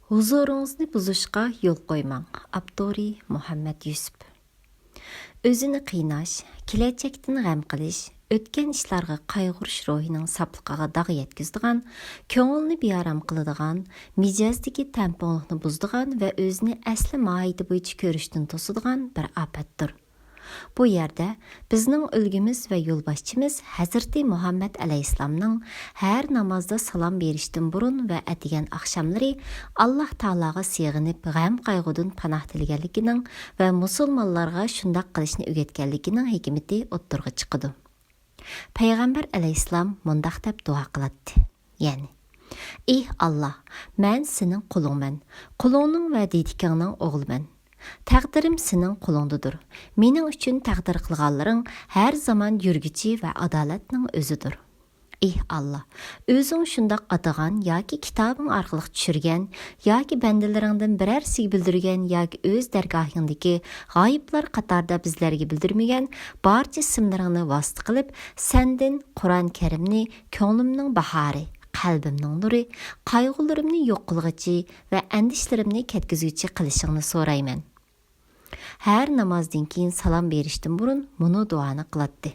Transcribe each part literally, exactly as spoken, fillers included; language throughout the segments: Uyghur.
ھۇزۇرىڭىزنى بۇزۇشقا يول قويماڭ. ئاپتورى: مۇھەممەد يۈسۈپ. ئۆزىنى قىيناش، كېلەچەكتىن غەم قىلىش، ئۆتكەن ئىشلارغا قايغۇرۇش روھىنىڭ ساپلىقىغا داغ يەتكۈزىدىغان، كۆڭۈلنى بىئارام قىلىدىغان، مىجەزدىكى تەڭپۇڭلۇقنى بۇزىدىغان ۋە ئۆزىنى ئەسلى ماھىيىتى بويىچە كۆرۈشتىن توسىدىغان بىر ئاپەتتۇر. بۇ يەردە بىزنىڭ ئۈلگىمىز ۋە يولباشچىمىز ھەزرىتى مۇھەممەد ئەلەيھىسسالامنىڭ ھەر نامازدا سالام بېرىشتىن بۇرۇن ۋە ئەتىگەن ئاخشاملىرى ئاللاھ تائالاغا سېغىنىپ، غەم-قايغۇدىن پاناھ تىلىگەنلىكىنىڭ ۋە مۇسۇلمانلارغا شۇنداق قىلىشنى ئۆگەتكەنلىكىنىڭ ھېكمىتى ئوتتۇرىغا چىقىدۇ. پەيغەمبەر ئەلەيھىسسالام مۇنداق دەپ دۇئا قىلاتتى، يەنى: ئېھ ئاللاھ، مەن سېنىڭ قۇلۇڭمەن، قۇلۇڭنىڭ ۋە دېدىكىڭنىڭ ئوغلىمەن. تەقدىرىم سېنىڭ قولۇڭدىدۇر. مېنىڭ ئۈچۈن تەقدىر قىلغانلىرىڭ ھەر زامان يۈرگۈچى ۋە ئادالەتنىڭ ئۆزىدۇر. ئېھ ئاللاھ، ئۆزۈڭ شۇنداق ئاتىغان ياكى كىتابىڭ ئارقىلىق چۈشۈرگەن ياكى بەندىلىرىڭدىن بىرەرسىگە بىلدۈرگەن ياكى ئۆز دەرگاھىڭدىكى غايىبلار قاتارىدا بىزلەرگە بىلدۈرمىگەن بارچە ئىسىملىرىڭنى ۋاسىتە قىلىپ، سەندىن قۇرئان كەرىمنى كۆڭلۈمنىڭ باھارى، قەلبىمنىڭ نۇرى، قايغۇلىرىمنى يوق قىلغۇچى ۋە ئەندىشىلىرىمنى كەتكۈزگۈچى قىلىشىڭنى سورايمەن. ھەر نامازدىن كېيىن سالام بېرىشتىن بۇرۇن مۇنۇ دۇئانى قىلاتتى.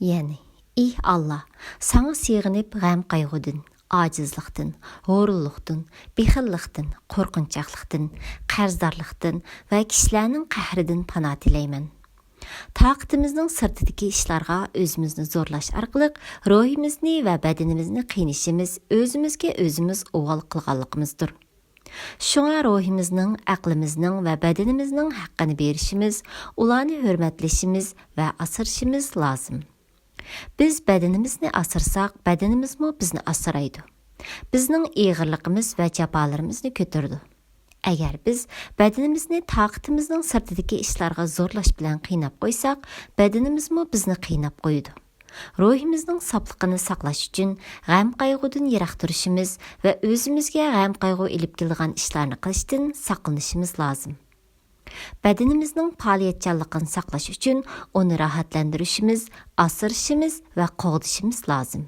يەنى: ئېھ ئاللاھ، ساڭا سېغىنىپ غەم-قايغۇدىن، ئاجىزلىقتىن، ھورۇنلۇقتىن، بېخىللىقتىن، قورقۇنچاقلىقتىن، قەرزدارلىقتىن ۋە كىشىلەرنىڭ قەھرىدىن پاناھ تىلەيمەن. تاقىتىمىزنىڭ سىرتىدىكى ئىشلارغا ئۆزىمىزنى زورلاش ئارقىلىق روھىمىزنى ۋە بەدىنىمىزنى قىينىشىمىز ئۆزىمىزگە ئۆزىمىز ئوۋال قىلغانلىقىمىزدۇر. شۇڭا روھىمىزنىڭ، ئەقلىمىزنىڭ ۋە بەدىنىمىزنىڭ ھەققىنى بېرىشىمىز، ئۇلارنى ھۆرمەتلىشىمىز ۋە ئاسرىشىمىز لازىم. بىز بەدىنىمىزنى ئاسرىساق، بەدىنىمىزمۇ بىزنى ئاسرايدۇ. بىزنىڭ ئېغىرلىقىمىز ۋە جاپالىرىمىزنى كۆتۈرىدۇ. ئەگەر بىز بەدىنىمىزنى تاقىتىمىزنىڭ سىرتىدىكى ئىشلارغا زورلاش بىلەن قىيناپ قويساق، بەدىنىمىزمۇ بىزنى قىيناپ قويىدۇ. روھىمىزنىڭ ساپلىقىنى ساقلاش ئۈچۈن غەم-قايغۇدىن يىراق تۇرۇشىمىز ۋە ئۆزىمىزگە غەم-قايغۇ ئېلىپ كېلىدىغان ئىشلارنى قىلىشتىن ساقلىنىشىمىز لازىم. بەدىنىمىزنىڭ پائالىيەتچانلىقىنى ساقلاش ئۈچۈن ئۇنى راھەتلەندۈرۈشىمىز، ئاسرىشىمىز ۋە قوغدىشىمىز لازىم.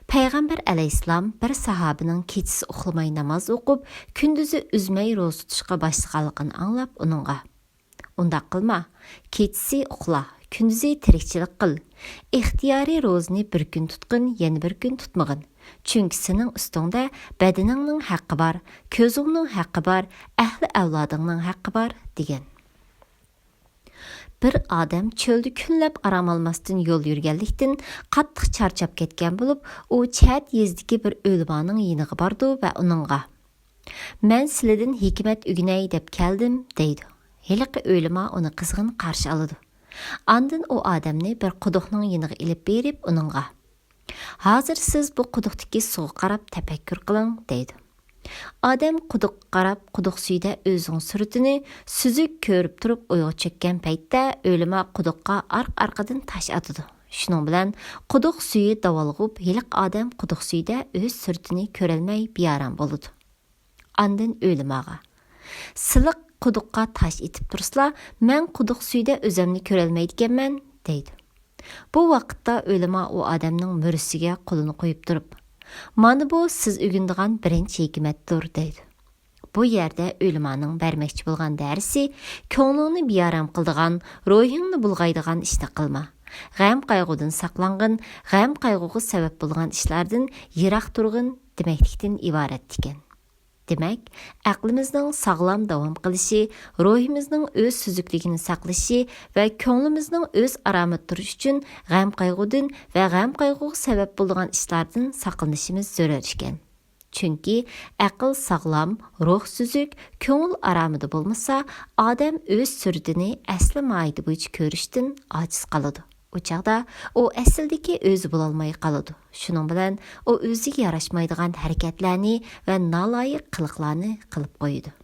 پەيغەمبەر ئەلەيھىسسالام بىر ساھابىنىڭ كېچىسى ئۇخلىماي ناماز ئوقۇپ، كۈندۈزى ئۈزمەي روزا تۇتۇشقا باشلىغانلىقىنى ئاڭلاپ، ئۇنىڭغا: ئۇنداق قىلما، كېچىسى ئۇخلا، كۈندۈزى تىرىكچىلىك قىل. ئىختىيارىي روزىنى بىر كۈن تۇتقىن، يەنە بىر كۈن تۇتمىغىن. چۈنكى سېنىڭ ئۈستۈڭدە بەدىنىڭنىڭ ھەققى بار، كۆزۈڭنىڭ ھەققى بار، ئەھلى ئەۋلادىڭنىڭ ھەققى بار، دېگەن. بىر ئادەم چۆلدە كۈنلەپ ئارام ئالماستىن يول يۈرگەنلىكتىن، قاتتىق چارچاپ كەتكەن بولۇپ، ئۇ چەت يېزىدىكى بىر ئۆلىمانىڭ يېنىغا بارىدۇ ۋە ئۇنىڭغا: مەن سىلىدىن ھېكمەت ئۆگىنەي دەپ كەلدىم، دەيدۇ. ھېلىقى ئۆلىما ئۇنى قىزغىن قارشى ئالىدۇ. ئاندىن ئۇ ئادەمنى بىر قۇدۇقنىڭ يېنىغا ئېلىپ بېرىپ، ئۇنىڭغا: ھازىر سىز بۇ قۇدۇقتىكى سۇغا قاراپ تەپەككۇر قىلىڭ، دەيدۇ. ئادەم قۇدۇققا قاراپ، قۇدۇق سۈيىدە ئۆزىنىڭ سۈرىتىنى سۈزۈك كۆرۈپ تۇرۇپ ئويغا چۆككەن پەيتتە، ئۆلىما قۇدۇققا ئارقا-ئارقىدىن تاش ئاتىدۇ. شۇنىڭ بىلەن قۇدۇق سۈيى داۋالغۇپ، ھېلىقى ئادەم قۇدۇق سۈيىدە ئۆز سۈرىتىنى كۆرەلمەي بىئارام بولىدۇ. ئاندىن ئۆلىماغا: سىلىق قۇدۇققا تاش ئېتىپ تۇرسىلا، مەن قۇدۇق سۈيىدە ئۆزەمنى كۆرەلمەيدىكەنمەن، دەيدۇ. بۇ ۋاقىتتا ئۆلىما ئۇ ئادەمنىڭ مۈرىسىگە قولىنى قويۇپ تۇرۇپ: مانا بۇ سىز ئۆگىنىدىغان بىرىنچى ھېكمەتتۇر، دەيدۇ. بۇ يەردە ئۆلىمانىڭ بەرمەكچى بولغان دەرسى: كۆڭلۈڭنى بىئارام قىلىدىغان، روھىڭنى بۇلغايدىغان ئىشنى قىلما. غەم-قايغۇدىن ساقلانغىن، غەم-قايغۇغا سەۋەب بولغان ئىشلاردىن يىراق تۇرغىن، دېمەكلىكتىن ئىبارەت ئىكەن. دېمەك، ئەقلىمىزنىڭ ساغلام داۋام قىلىشى، روھىمىزنىڭ ئۆز سۈزۈكلۈكىنى ساقلىشى ۋە كۆڭلىمىزنىڭ ئۆز ئارامىدا تۇرۇشى ئۈچۈن غەم-قايغۇدىن ۋە غەم-قايغۇغا سەۋەب بولىدىغان ئىشلاردىن ساقلىنىشىمىز زۆرۈر ئىكەن. چۈنكى ئەقىل ساغلام، روھ سۈزۈك، كۆڭۈل ئارامىدا بولمىسا، ئادەم ئۆز سۈرىتىنى ئەسلى ماھىيىتى بويىچە كۆرۈشتىن ئاجىز قالىدۇ. ئۇ چاغدا ئۇ ئەسلىدىكى ئۆزى بولالماي قالىدۇ. شۇنىڭ بىلەن ئۇ ئۆزىگە ياراشمايدىغان ھەرىكەتلەرنى ۋە نالايىق قىلىقلارنى قىلىپ قويىدۇ.